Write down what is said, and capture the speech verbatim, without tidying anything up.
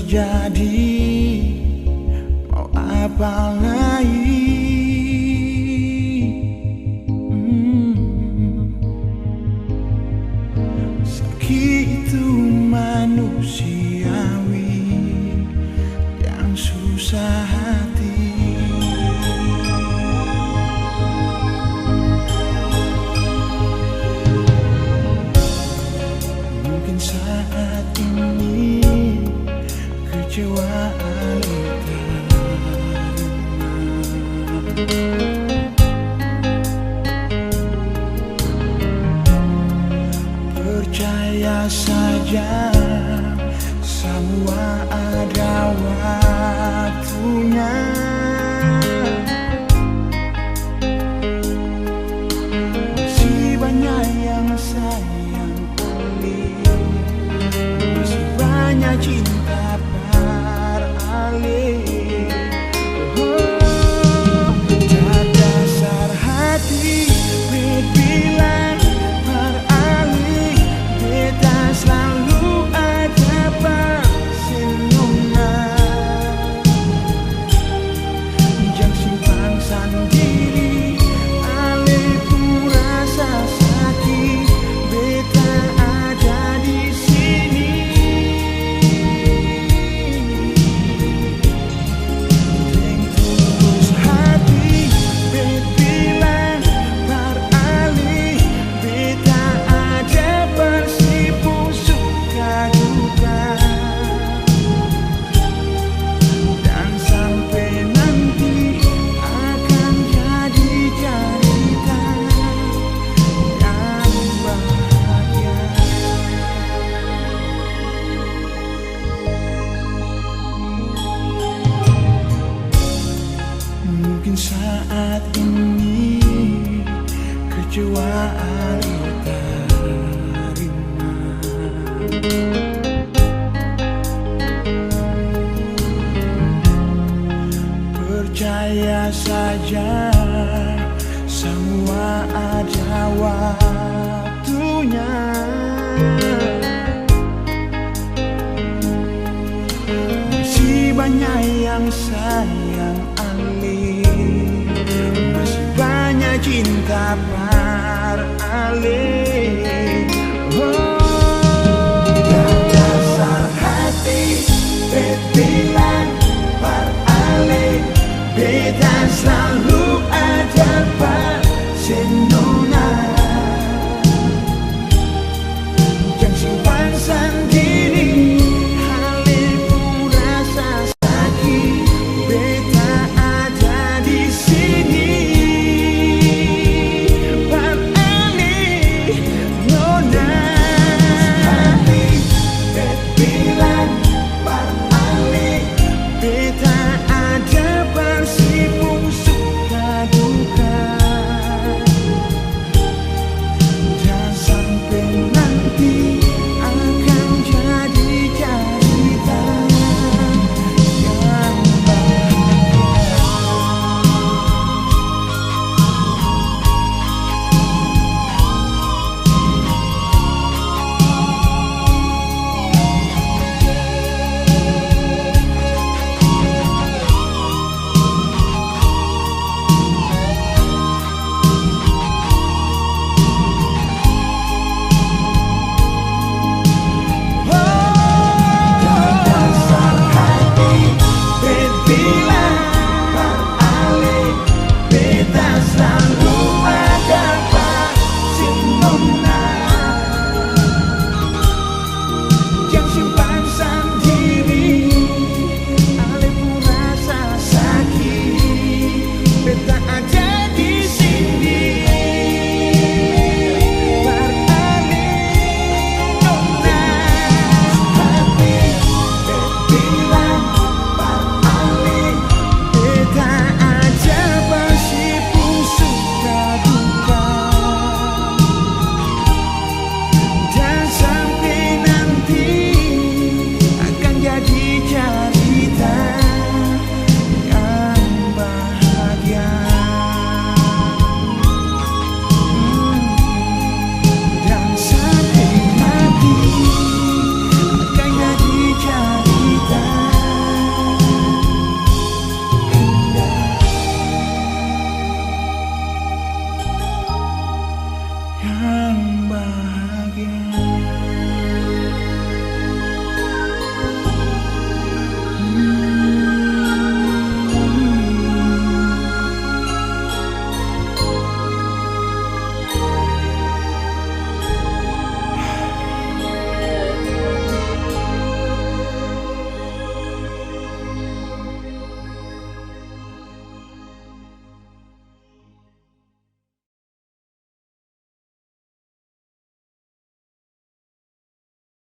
Jadi, mau apa lai? Hmm. Sakit itu manusiawi yang susah hati. Mungkin saat ini kecewa ale tarima. Percaya saja, samua ada waktunya. Masih banyak yang sayang ale, masih banyak cinta par ale. Oh, tak dasar hati, be bilang par ale, beta slalu ada par senyumna. Jang simpang sandiri, ale pung rasa saki, beta ada di sini. Deng tulus hati, be bilang par ale, beta ada par se pung suka duka. Dan sampe nanti akan jadi carita yang bahagia. Mungkin saat ini kecewa ale tarima. Percaya saja, samua ada waktunya. Masih banyak yang sayang ale, masih banyak cinta par ale.